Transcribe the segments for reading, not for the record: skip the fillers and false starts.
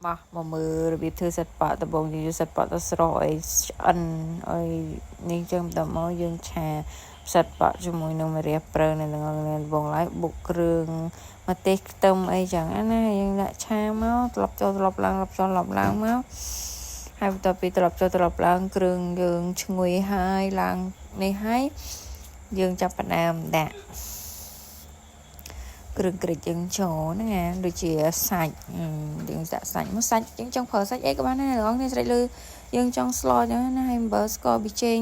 មកមកមើលរបៀបធ្វើសិតប៉ក់ដំបូងយើងយកសិតប៉ក់ទៅស្រោះឲ្យឆ្អិនឲ្យនេះចឹងបន្ទាប់មកយើងឆាផ្សិតប៉ក់ជាមួយនឹងម្រះព្រៅនៅទាំងដំបូងឡើយបុកគ្រឿងម្ទេសខ្ទឹមអីចឹងណាយើងដាក់ឆាមកត្រឡប់ចូលត្រឡប់ឡើងត្រឡប់ចូលត្រឡប់ឡើងមកហើយបន្ទាប់ពីត្រឡប់ចូលត្រឡប់ឡើងគ្រឿងយើងឈ្ងុយហើយឡើងនេះហើយយើងចាប់ផ្ដើមដាក់គ្រឿងក្រិចយើងចូលហ្នឹងណាដូចជាសាច់យើងដាក់សាច់មកសាច់យើងចង់ប្រើសាច់អីក៏បានដែរអ្នកនរគ្នាស្រេចលើយើងចង់ស្លចឹងណាហើយអំបិលស្ករប៊ីចេង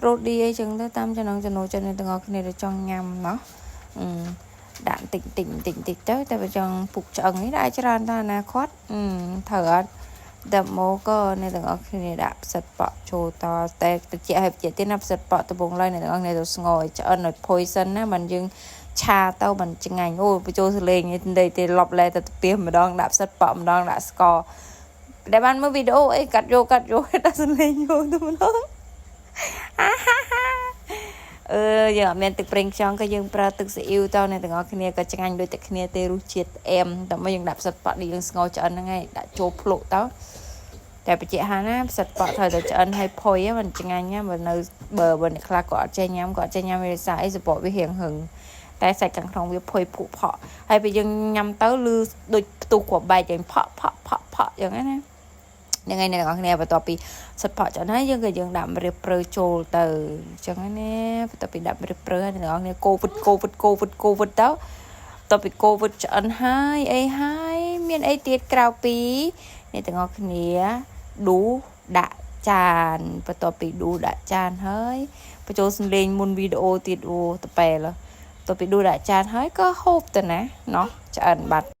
រ៉ូឌីអីចឹងទៅតាមចំណងចំណូលចិត្តអ្នកទាំងអស់គ្នាដែលចង់ញ៉ាំណោះដាក់តិចតិចតិចតិចទៅតែបើចង់ពុកឆ្អឹងនេះដាក់ច្រើនតើអនាគតត្រូវអត់ដល់មកក៏អ្នកទាំងអស់គ្នាដាក់ផ្សិតប៉ក់ចូលតតែតិចឲ្យតិចទៀតណាផ្សិតប៉ក់ដំបងឡើយអ្នកទាំងអស់គ្នាទៅស្ងោឲ្យឆ្អិនឲ្យផុយសិនណាមិនយើងឆាទៅមិនឆ្ងាញ់អូបញ្ចូលសលេងនេះទេលប់លែទៅទៅពីម្ដងដាក់ផ្សិតប៉ក់ម្ដងដាក់ស្ករដែលបានមើលវីដេអូអីកាត់យកកាត់យកដាក់សលេងយកទៅម្ដងអាហាហាអឺយើងអត់មានទឹកប្រេងខ្យងក៏យើងប្រើទឹកស៊ីអ៊ីវទៅអ្នកទាំងអស់គ្នាក៏ឆ្ងាញ់ដូចតែគ្នាទេរសជាតិផ្អែមតែមកយើងដាក់ផ្សិតប៉ក់នេះយើងស្ងោរឆ្អិនហ្នឹងហើយដាក់ចូលភ្លក់ទៅតែបច្ចេកហាណាផ្សិតប៉ក់ត្រូវតែឆ្អិនឲ្យផុយមិនឆ្ងាញ់ណាបើនៅបើបើអ្នកខ្លះក៏អត់ចេះញ៉ាំក៏អត់ចេះញ៉ាំវាសាអីសបកវារៀងហឹងតែសាច់ខាងក្នុងវាផុយភក់ផក់ហើយពេលយើងញ៉ាំទៅឮដូចផ្ទុះគ្រាប់បែកយ៉ាងផក់ផក់ផក់ផក់យ៉ាងណាហ្នឹងហើយអ្នកនរគ្នាបន្ទាប់ពីសិតផក់ចឹងហើយយើងក៏យើងដាក់ម្រះព្រៅចូលទៅអញ្ចឹងណាបន្ទាប់ពីដាក់ម្រះព្រៅហើយអ្នកនរគ្នាកូរវិតកូរវិតកូរវិតកូរវិតទៅបន្ទាប់ពីកូរវិតឆ្អិនហើយអីហើយមានអីទៀតក្រៅពីអ្នកទាំងអស់គ្នាដួសដាក់ចានបន្ទាប់ពីដួសដាក់ចានហើយបញ្ចូលសំឡេងមុនវីដេអូទៀតអូតប៉ែលបន្ទាប់ពីដួសដាក់ចានហើយក៏ហូបទៅណាណោះឆ្អិនបាត់។